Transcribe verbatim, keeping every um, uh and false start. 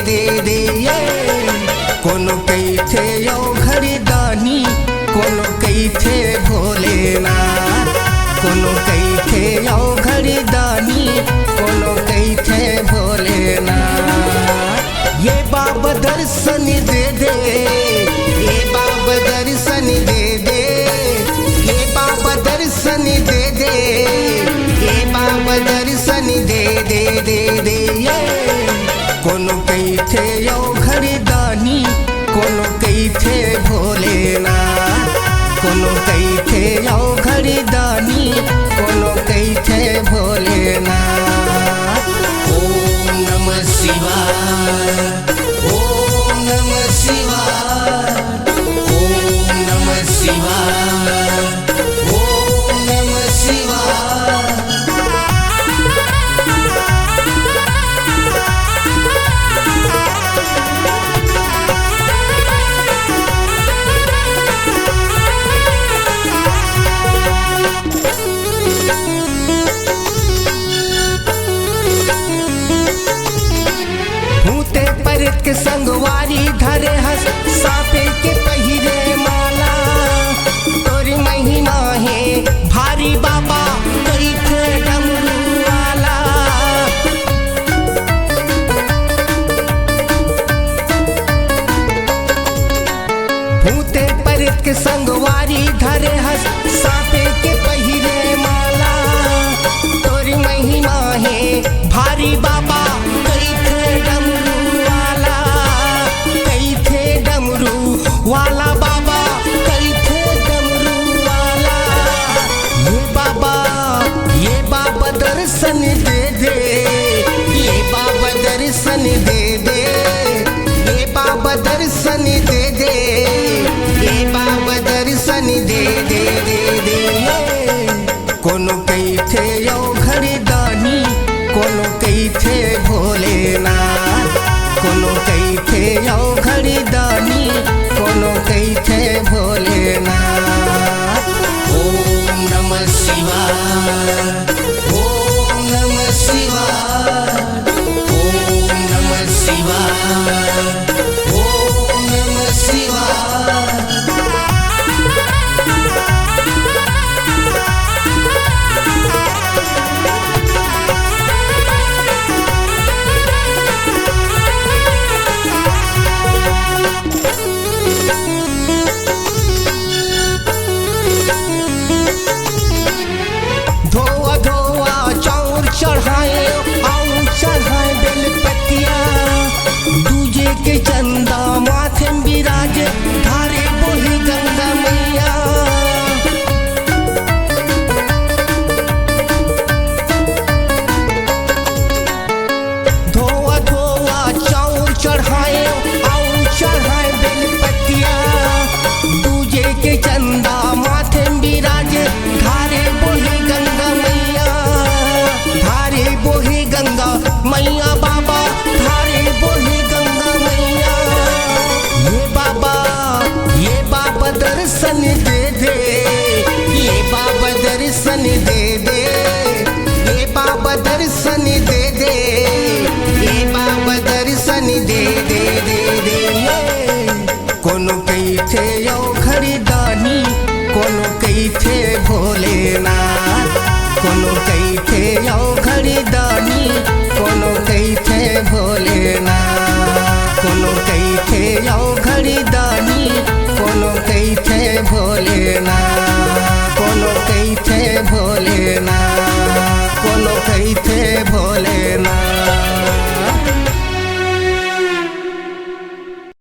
दे दे ये। कोनो कहिथे औघड़दानी, कोनो कहिथे भोलेनाथ, कोनो कहिथे औघड़दानी, कोनो कहिथे भोलेनाथ। ये बाबा दर्शन दे दे, ये बाबा दर्शन दे दे, ये बाबा दर्शन दे दे, ये बाबा दर्शन दे दे दे दे ये। कोनो कहिथे औघड़दानी, कोनो कहिथे भोलेनाथ, कोनो कहिथे औघड़दानी, कोनो कहिथे भोलेनाथ। ओम नमः शिवाय, ओम नमः शिवाय, ओम नमः शिवाय, ओम नमः शिवाय। भूते परेत के संगवारी धरे हस, साँपे के पहिरे माला। तोरी महिमा हे भारी बाबा, कहिथे डमरू वाला। भूते परेत के संगवारी धरे हस, साँपे के पहिरे माला। तोरी महिमा हे भारी बाबा, कहिथे डमरू वाला, कहिथे डमरू वाला बाबा, कहिथे डमरू वाला। ये बाबा, ये बाबा दर्शन दे दे, ये बाबा दर्शन दे दे, ये बाबा दर्शन दे दे, ये बाबा दर्शन दे दे दे दे ये। कोनो कहिथे औघड़दानी, कोनो कहिथे